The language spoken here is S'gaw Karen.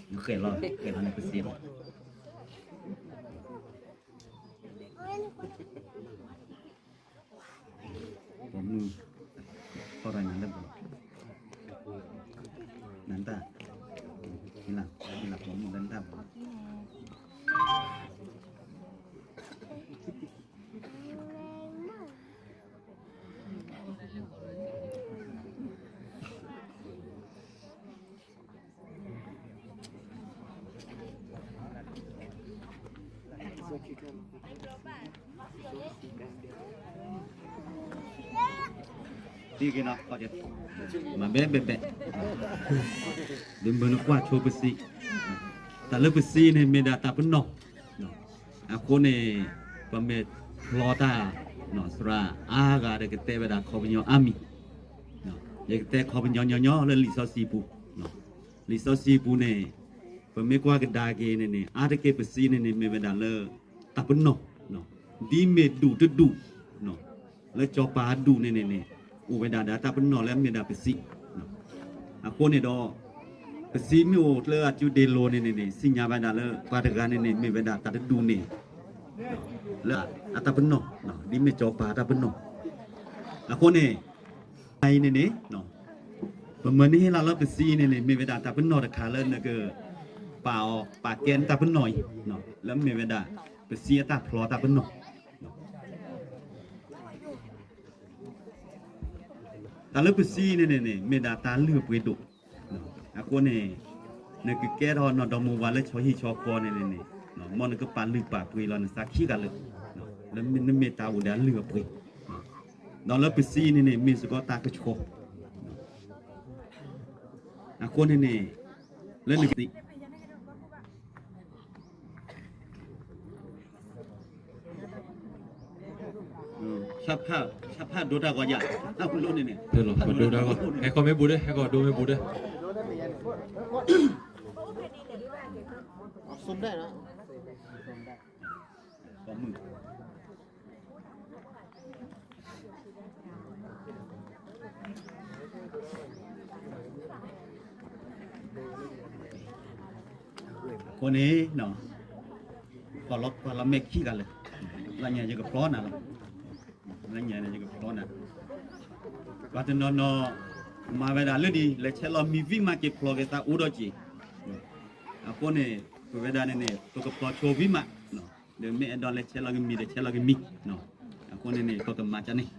ဃဲၤလီၤ ဃဲၤလီၤန့ၣ်ပစံးလီၤ. ပိာ်မုၣ် ထီၣ်တၢ်ညါလၢပလီၤ နတၢ် ဟ့ၣ်လၤ ဟ့ၣ်လၤပိာ်မုၣ်လၢနတၢ်ပလီၤ မၤဘဲဘဲဘဲ ဒ်မုၢ်နကွၢ်ဆိပစံး တၢ်လၢပစံးန့ၣ်မ့ၢ်ဒၣ်တၢ်ပနီၣ် အဃိန့ၣ် ပမ့ၢ်ဖျီတၢ် သရၣ်အါဂၤဒီးကတဲဝဲဒၣ်ခီပညီအါမံၤ ယကတဲခီပညီညီညီလၢလံာ်စီဆှံပူၤ လံာ်စီဆှံပူၤန့ၣ် ပမ့ၢ်ကွၢ်ကဒါက့ၤန့ၣ်န့ၣ် အါတက့ၢ်ပစံးန့ၣ်န့ၣ် မ့ၢ်ဝဲဒၣ်လၢ တၢ်ပနီၣ် ဒ်မ့ၢ်ဒူၣ်တဒူၣ် လၢစီၤပၤအဒူၣ်န့ၣ်န့ၣ်န့ၣ် အိၣ်ဝဲဒၣ်ဒီးတၢ်ပနီၣ်လၢအမ့ၢ်ဒၣ်ပစံး အဃိန့ၣ်ဒီး ပစံးမ့ၢ်အိၣ်လၢအစုဒ့လိၤန့ၣ်န့ၣ်န့ၣ် သ့ၣ်ညါဝဲဒၣ်လၢပှၤတဂၤန့ၣ်န့ၣ် မ့ၢ်ဝဲဒၣ်တၢ်တဒူၣ်န့ၣ် လၢအတၢ်ပနီၣ် ဒ်မ့ၢ်စီၤပၤအတၢ်ပနီၣ် အဃိန့ၣ် အံၤန့ၣ်န့ၣ် ပမၢနဟ့ၣ်လီၤလၢပစံးအံၤန့ၣ်န့ၣ် မ့ၢ်ဝဲဒၣ်တၢ်ပနီၣ်တခါလၢနကပာ်အီၤပာ်ကဲနတၢ်ပနီၣ်အံၤ လၢမ့ၢ်ဝဲဒၣ် ပစံးအတၢ်ဖျီတၢ်ပနီၣ် တၢ်လၢပစံးအံၤန့ၣ်န့ၣ်န့ၣ် မ့ၢ်ဒၣ်တၢ်လုၢ်အပှ့ၤဒိၣ် အဃိန့ၣ် နကကဲထီၣ်နီၢ်ဒီမါဝၤလၢဆီဟံၣ်ဆီဃီန့ၣ်န့ၣ်န့ၣ် မ်နကပာ်လုၢ်ပာ်ပှ့ၤလီၤနသးခံဂၤလၢာ် လၢနမ့ၢ်တၢ်အိၣ်ဒီးအလုၢ်အပှ့ၤ ဒီးလၢပစံးအံၤန့ၣ်န့ၣ် မ့ၢ်စ့ၢ်ကီးတၢ်ကဆှီ အဃိန့ၣ်န့ၣ် လၢနကသံ ဆၣ်ဖးဒိတၢ်ဂီၤယၤ အလိန့ၣ်န့ၣ် ဖဲလီၤ ဖးဒိတၢ်ဂီၤ ဟဲခီမ့ၢ်ဘူးဒဲ ဟဲခီဒိမ့ၢ်ဘူးဒဲ အဃိန့ၣ် ပှၤလီၤမဲာ်ခံဂၤလၢာ် လၢညါယကဖျီနၤလီၤ လၢညါန့ၣ်ယကဖျီနၤ ပှၤတနီၤနီၤ မၤဝဲဒၣ်လၢဒ် လဲၤဆဲးလီၤမံၤဝံၤမးက့ၤဖျီက့ၤသးအိၣ်ဒီးက့ၤ အဃိန့ၣ် ပဝဲဒၣ်န့ၣ်န့ၣ် ပကဖျီဆိဝံၤမး ဒီးမ့ၢ်အဲၣ်ဒိးလဲၤဆဲးလီၤကမံၤဒီးဆဲးလီၤကမံၤ အဃိန့ၣ်န့ၣ် ပကမၤကန့ၣ်